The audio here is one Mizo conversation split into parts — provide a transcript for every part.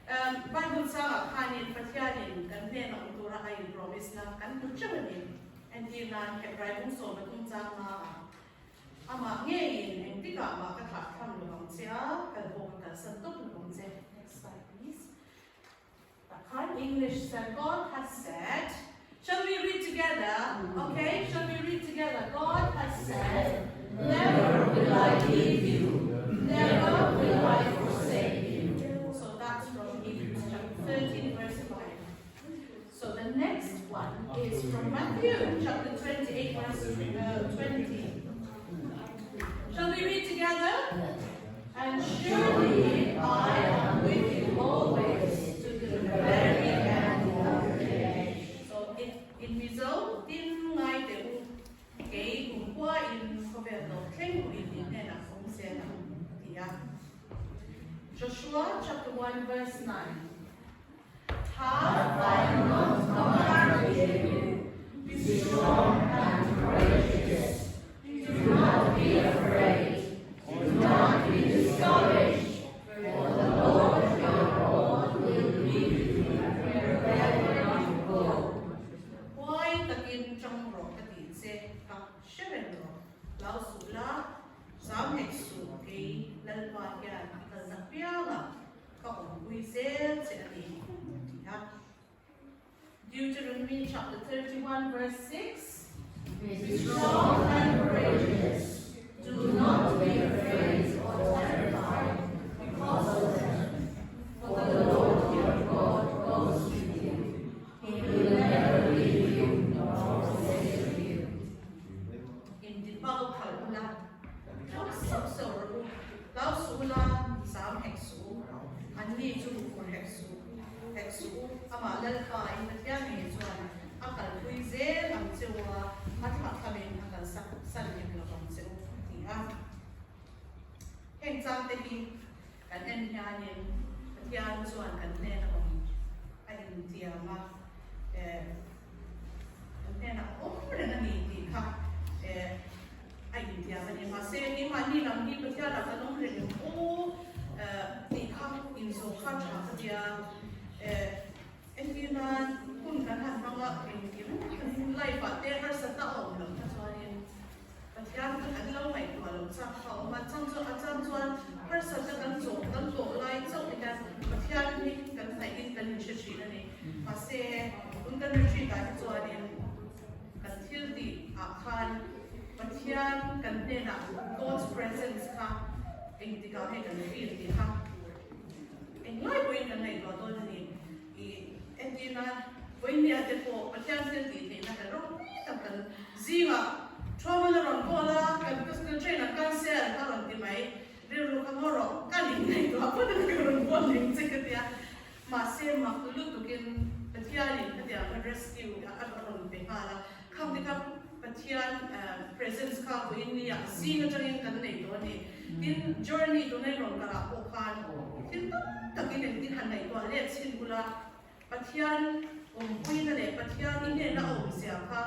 Bible changah khanin Pathianin kan hnena awm tura a in promise na kan hmu teuh a ni. Entir nan Hebrai bung 13 chang hmaah Amah ngeiin engtikah mah ka thlah tham lo ang che a, kal pawh ka kalsan tawp lo ang che. Next slide please. Takhan English said God has said Shall we read together? Okay, shall we read together? God has said, Never will I leave you, never will I forsake you. So that's from Hebrews chapter 13, verse 5. So the next one is from Matthew chapter 28, verse 20. Shall we read together? And surely I am with you always to the very end of the age. So in, in Mizo, tin ngai te u, kei kumkhua in khawvel tawp thleng u in in hnenah awm zel ang, a ti a. Joshua chapter 1 verse 9. Have I not commanded you? Be strong and courageous. Do not be afraid. Do not be discouraged. For the Lord your God will be with you wherever you go. Huai takin ṭang rawh ka tih che kha hre reng rawh. Hlau suh la, zam hek suh kei Lalpa hian a kalna piangah ka awmpui zel che a ni, a ti a. Deuteronomy chapter 31 verse 6 Be strong and courageous, do not be afraid or terrified because of them, for the Lord your God goes with you. He will never leave you nor forsake you. Intipau khalh ula, ṭang sauh sauh rawh u, hlau suh ula, zam hek suh u, anni chu hmuhfur hek suh hek suh u, amah Lalpa in Pathian ngei chuan a kalpui zel ang che u a, a thlah thlamin a kalsak san hek lo ang che u, a ti a. Heng changte hi kan en hianin Pathian chuan kan hnena awm a intiam a, eh, kan hnenah a awm reng a ni tih kha, eh, a intiam a ni. Mahse, keimahni lam hi Pathianah kan awm reng em aw tih kha inzawh kha tha ka tia. Entir nan hun kan han hmang a, engkim kan life ah te harsatna a awm loh kha chuanin Pathian kha kan lo ngaihtuah loh chak kha a awm a. Chang chu a chang chuan harsatna kan zawh kan tawh lai chauh hian Pathian hi kan hnaih in kan inhre thin a ni. Mahse, hun kan retreat ah hi chuanin Kan thil tih ah khan Pathian kan hnenah God's presence kha engtikah nge kan feel tih kha englai pawhin kan ngaihtuah dawn a ni. I entirna vawinia te pawh Pathian thil tih theihna kan ropui tak kan zingah Thuamana rawn call a, kan kan train ah cancel a rawn ti mai, rilru kha ngaw rawh kan inngaihtuah phawt a ka rawn call leng che ka tia. Mahse mak lutukin Pathianin khatiang kha rescue a rawn pe nghal a, khang te kha Pathian presence kha vawiin ni ah zing atangin kan nei tawh a ni. Tin, journey tuna i rawn kal ah pawh khan thil tam takin engtin han ngaihtuah let chhin bula Pathian awmpuina leh Pathian i hnena a awmzia kha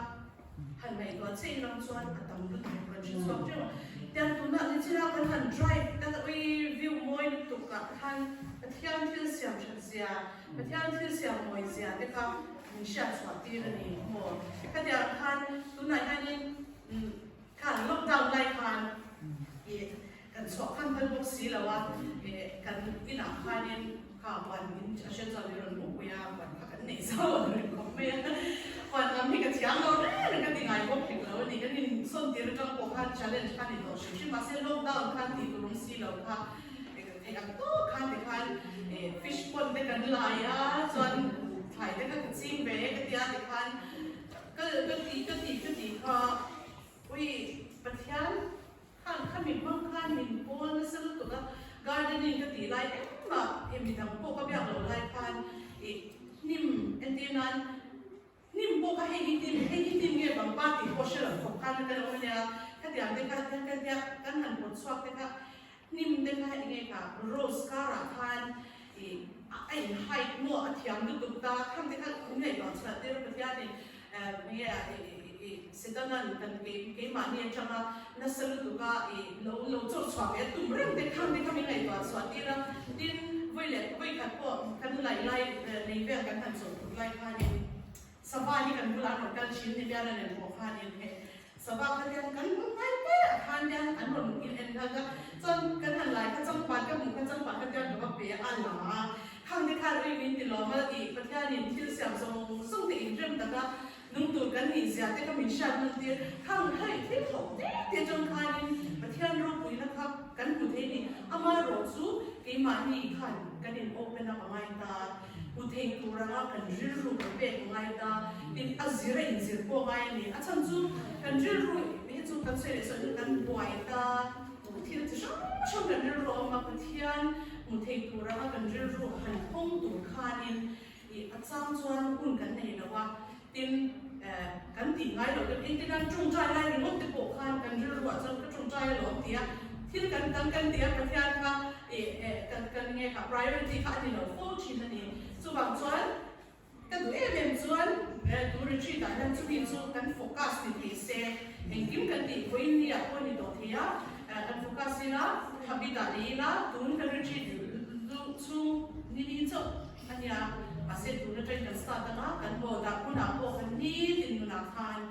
han ngaihtuah che i lam chuan a tam lutuk kan hre chhuak teuh a. Tiang tunah ni china kan han drive kan ui view mawi lutuk ah khan Pathian thil siam that zia, Pathian thil siam mawi zia te kha min hriat chhuah tir a ni maw. Khatiang khan tunah hianin khan lockdown lai khan ih kan chhuah khan phal bawk si lo a, kan inah khanin kha huan in a hriat chuan min rawn hmuhpui a, huan kha kan neih zau ang reng khawp mai a, huan lam hi ka thiam lo reng reng ka ti ngai bawk hek lo a ni, kan insawn tir atang pawh khan challenge kha ni tawh hrim hrim mahse lockdown khan tih tur awm si lo kha theih ang tawk khan tikhan fish pond te kan lai a, chuan thlai te kha ka ching ve ka tia tikhan ka ka ti ka ti ka ti kha ui Pathian Khan kha min hmang khan min pawl nasa lutuk a, gardening ka tih lai engmah i midang pawh ka biak loh lai khan i hnim entir nan hnim pawh kha hei hi hnim hei hi hnim nge pangpar tih pawh hre lo khawp khan ka lo awm ania, khatiang te kha ka tia kan han pawt chhuak te kha hnim te kha enge kha rose karah khan i a in hide maw a thiam lutuk ta khang te kha min ngaihtuah chhuah tir Pathianin Nge i Setanan kan keimahni atanga nasa lutuka i lo lo chawr chhuah ve a tum reng te khang te kha min ngaihtuah chhuah tir a, tin vawi leh vawi khat pawh kan lai lei vel kan han chawh thut lai khanin sava hi kan bulah an rawn kal thin ni bial a nen pawh khanin he sava kha hian kan hmu ngai mai ah khan hian an rawn in en nghal a, chuan kan han lai kha changpat ka hmuh kha changpat kha tiang ka va pe a la a, khang te khan ui min ti lawm a ih Pathianin thil siam zawng zawng te inrem taka Nung tur kan nih zia te kha min hriat hman tir. Khang hei thil thlawh te te atang khanin Pathian ropuina kha kan hmu thei ni. Amaherawh chu keimahni khan kan in open up a ngai ta, hmu thei tur anga kan rilru kan pek a ngai ta, tin a zir a inzir pawh a ngai a ni. A chhan chu kan rilru hi chu kan sawi leh sawi kan buai ta, thil chi hrang hrang kan rilru a awm a, Pathian hmu thei tur anga kan rilru han hawng tur khanin Ih a chang chuan hun kan nei lo a, tin kan tih ngai loh deuh engtin an tawngtai lai ringawt te pawh khan kan rilruah chuan ka tawngtai alawm ti a, thil kan dang kan ti a Pathian kha ih kan kan nge kha priority kha a ni lo fo thin a ni. Chuvang chuan ka duh em em chuan tu retreat ah hian chumi chu kan focus ni thei se, engkim kan tih vawiin ni ah pawh a ni tawh thei a, kan focus ila habit ah nei ila tun kan retreat chhung ni ni chauh A nia, mahse tun atangin kan start ang a, kan haw dah hunah pawh kan nitin nunah khan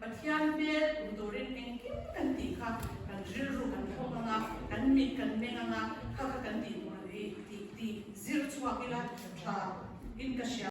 Pathian hmel kum turin engkim kan tih kha kan rilru kan thawk ang a, kan mit kan meng ang a, kha kha kan tih tur a ni tih tih zir chhuak ila tha in ka hria.